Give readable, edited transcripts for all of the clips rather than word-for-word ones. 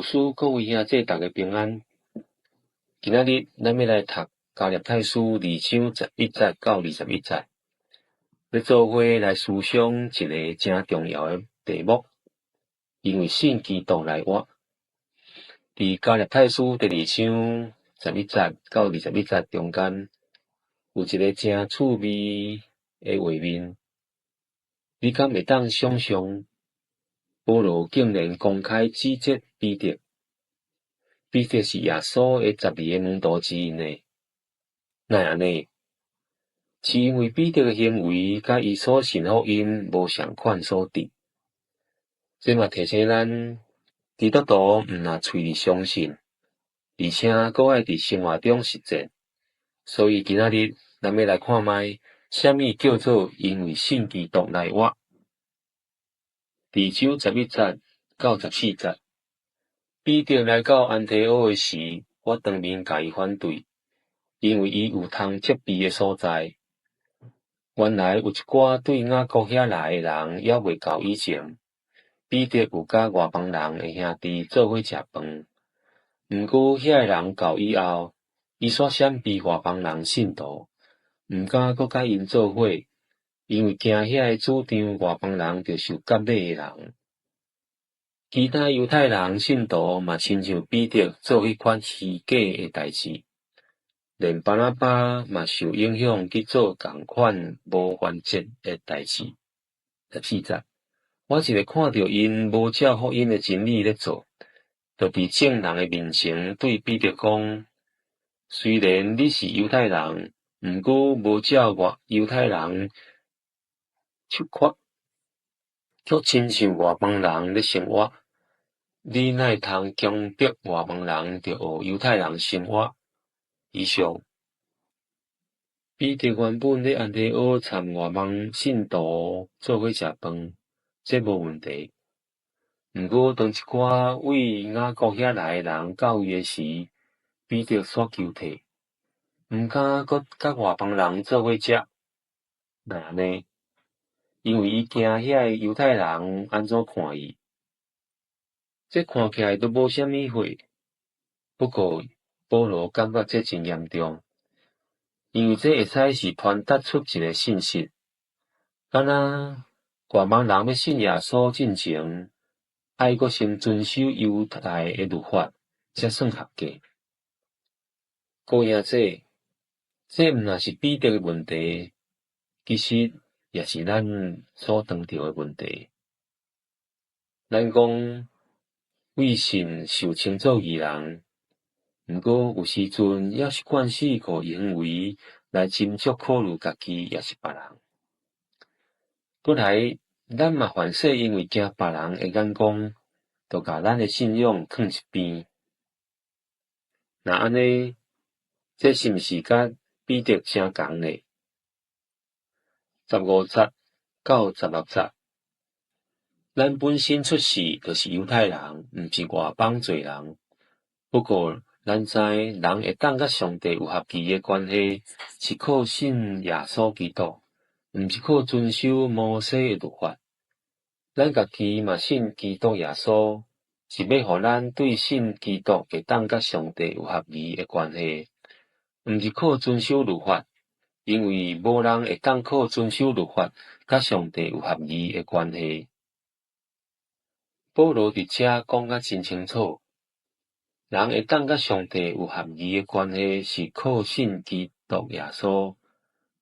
師，各位兄弟，逐家平安。今仔日咱欲來讀加拉太書二章十一節到二十一節，欲做伙來思想一个誠重要的題目，因為信基督來活。佇加拉太書第二章十一節到二十一節中間，有一个誠趣味的畫面。你敢會當想像，保羅竟然公開指責彼得？彼得是耶穌的十二个門徒之一呢？哪會按呢？是因為彼得的行為佮伊所信福音無仝款所致。這嘛提醒咱，基督徒毋若喙裡相信，而且閣愛佇生活中實踐。所以今仔日咱欲來看覓，啥物叫做因為信基督來活？二章十一節到十四節，彼得來到安提阿的時，我當面共伊反對，因為伊有通責備的所在。原來有一寡對雅各遐來的人，猶未到以前，彼得有佮外邦人的兄弟做伙食飯。毋過遐个人到以後，伊煞閃避外邦人信徒，毋敢閣佮𪜶做伙。因為驚遐个主張外邦人著受割禮的人，其他猶太人信徒嘛親像彼得做彼款虛假的代誌，連巴拿巴嘛受影響去做仝款無原則的代誌。十四節，我一个看著𪜶無照福音的真理咧做，就佇眾人的面前對彼得講：雖然你是猶太人，毋過無照外猶太人手法，卻親像外邦人咧生活，你哪會通強迫外邦人著學猶太人生活？以上，彼得原本咧安提阿參外邦信徒做伙食飯，這無問題。毋過當一寡為雅各遐來的人到伊的時，彼得煞求退，毋敢閣佮外邦人做伙食。哪會按呢？因為伊驚遐个猶太人按怎看伊。這看起來都無啥物貨，不過保羅感覺這真嚴重，因為這會使是傳達出一个信息，敢若外邦人欲信耶穌進前，愛閣先遵守猶太的律法，才算合格。各位兄弟，這毋若是彼得的問題，其實也是咱所當著的問題。咱講為信受稱做義人，毋過有時陣猶是慣勢靠行為來斟酌考慮家己，抑是別人。閣來，咱嘛凡勢因為驚別人的眼光，就共咱的信仰囥一邊。若按呢，這是毋是佮彼得誠仝呢？十五節到十六節，咱本身出世就是猶太人，毋是外邦罪人。不過，咱知人會當佮上帝有合宜的關係，是靠信耶穌基督，毋是靠遵守摩西的律法。咱家己嘛信基督耶穌，是欲予咱對信基督會當佮上帝有合宜的關係，毋是靠遵守律法。因為無人會當靠遵守律法，佮上帝有合宜的關係。保羅佇遮講甲真清楚，人會當佮上帝有合宜的關係，是靠信基督耶穌，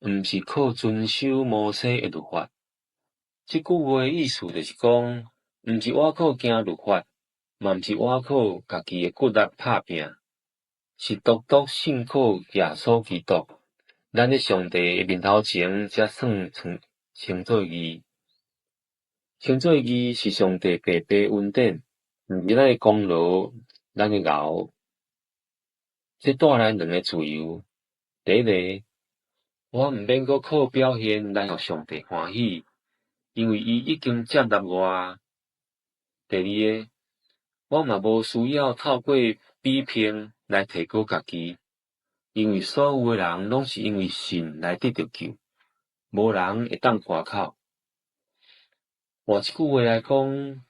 毋是靠遵守摩西的律法。這句話的意思就是講，毋是倚靠行律法，嘛毋是倚靠家己的骨力拍拚，是獨獨信靠耶穌基督。咱佇上帝的面頭前，才算稱稱做義。稱做義是上帝白白恩典，毋是咱的功勞，咱的𠢕。這帶來兩个自由。第一个，我毋免閣靠表現來予上帝歡喜，因為伊已經接納我。第二个，我嘛無需要透過比拼來提高家己。因為所有的人攏是因為信來得著救，無人會當誇口。換一句話來講，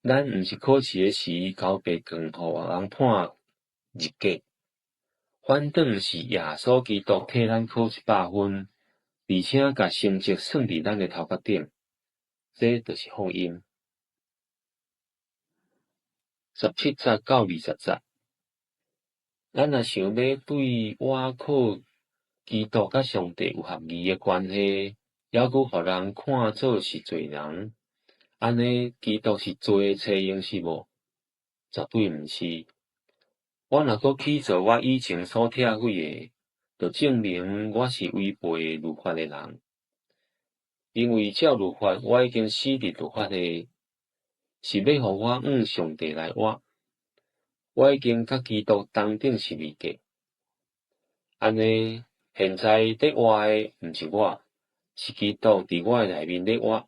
咱毋是考試的時交白卷，予人判入格，反轉是耶穌基督替咱考100分，而且共成績算佇咱的頭殼頂，這就是福音。17節到20節，咱若想欲對倚靠基督佮上帝有合義的關係，猶閣予人看做是罪人，按呢基督是罪的冊用是無？絕對毋是。我若閣去做我以前所拆毀的，就證明我是違背律法的人。因為照律法，我已經死佇律法下，是欲予我向上帝來活。我已經佮基督同釘十字架。按呢，現在咧活的毋是我，是基督佇我的內面咧活。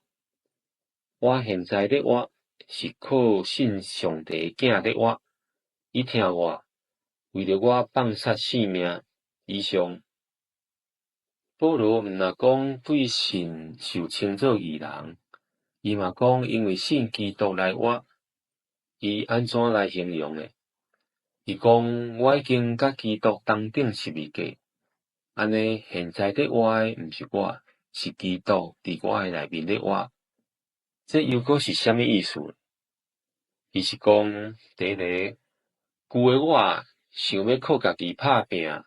我現在咧活，是靠信上帝的囝咧活。伊疼我，為著我放殺性命。以上，保羅毋但講對信受稱做義人，伊嘛講因為信基督來活。伊按怎來形容的？伊講我已經佮基督同釘十字架，按呢現在咧活的毋是我，是基督佇我的內面咧活。這又閣是啥物意思？伊是講，第一个，舊的我想欲靠家己拍拚，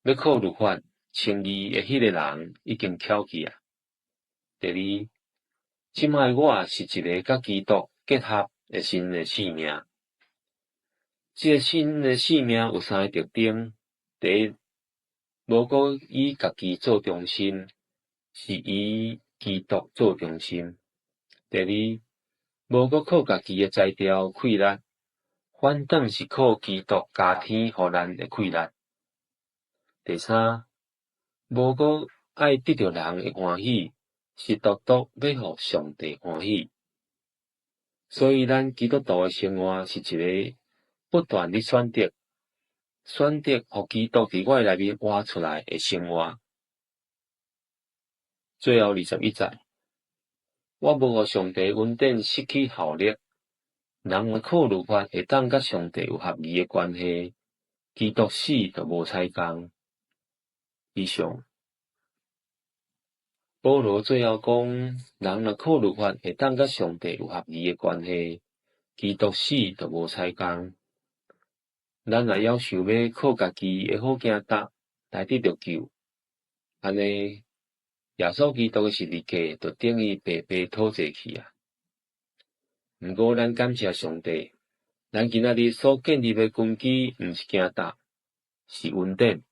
欲靠律法稱義的彼个人已經翹去啊。第二，這擺我是一个佮基督結合的新的生命。這个新的生命有三个特徵：第一，無閣以家己做中心，是以基督做中心；第二，無閣靠家己的才調氣力，反轉是靠基督加添予咱的氣力；第三，無閣愛得著人的歡喜，是獨獨欲予上帝歡喜。所以，咱基督徒的生活是一個不斷咧選擇，選擇予基督佇我內面活出來的生活。最後21節，我無予上帝恩典失去效力。人若靠律法會當佮上帝有合義的關係，基督死就無彩工。以上，保羅最後講，人若靠律法會當佮上帝有合義的關係，基督死就無彩工。咱若猶想欲靠家己的好行達來得著救，按呢，耶穌基督的十字架就等於白白討債去啊！毋過，咱感謝上帝，咱今仔日所建立的根基，毋是行達，是恩典；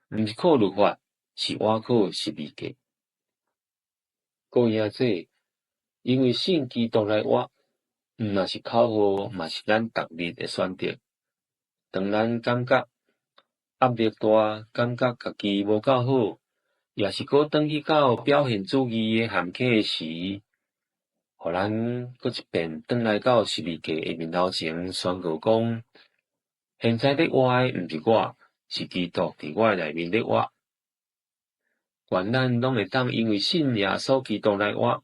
毋是靠律法，是倚靠十字架。各位兄弟，因為信基督來活，毋但是口號，嘛是咱逐日的選擇。當咱感覺壓力大，感覺家己無夠好，抑是閣轉去到表現主義的陷坑時，予咱閣一遍轉來到十字架的面頭前，宣告講：現在咧活的毋是我，是基督佇我的內面咧活。願咱攏會當因為信耶穌基督來活，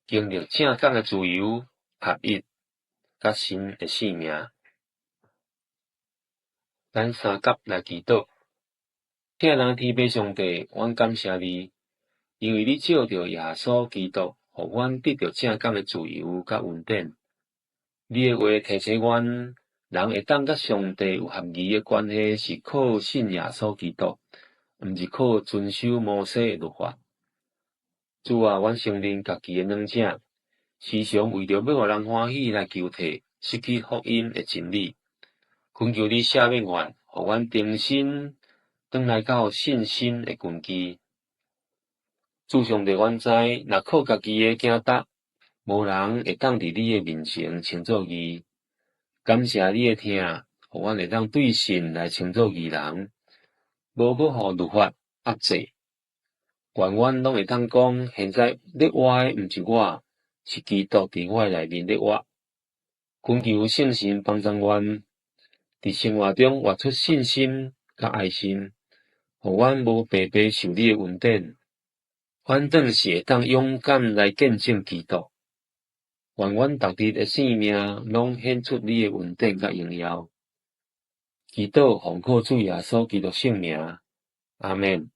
經歷正港的自由、合一、佮新的生命。咱三甲來祈禱，疼咱的天父上帝，阮感謝你，因為你藉著耶穌基督，予阮得著正港的自由佮恩典。你的話提醒阮，人會當佮上帝有合義的關係，是靠信耶穌基督，毋是靠遵守摩西的律法。主啊，阮承認家己的軟正，時常為著欲予人歡喜來求體，失去福音的真理。懇求你赦免阮，予阮重新轉來到信心的根基。主上帝，阮知，若靠家己的行達，無人會當佇你的面前稱做義。感謝你的疼，予阮會當對信來稱做義人，無閣予律法壓制。願阮攏會當講，現在咧活的毋是我，是基督佇我內面咧活。懇求聖神幫助阮，佇生活中活出信心佮愛心，予阮無白白受你的恩典，反轉是會當勇敢來見證基督。願阮逐日的生命攏顯出你的恩典佮榮耀。祈禱奉靠主耶穌基督聖名，阿們。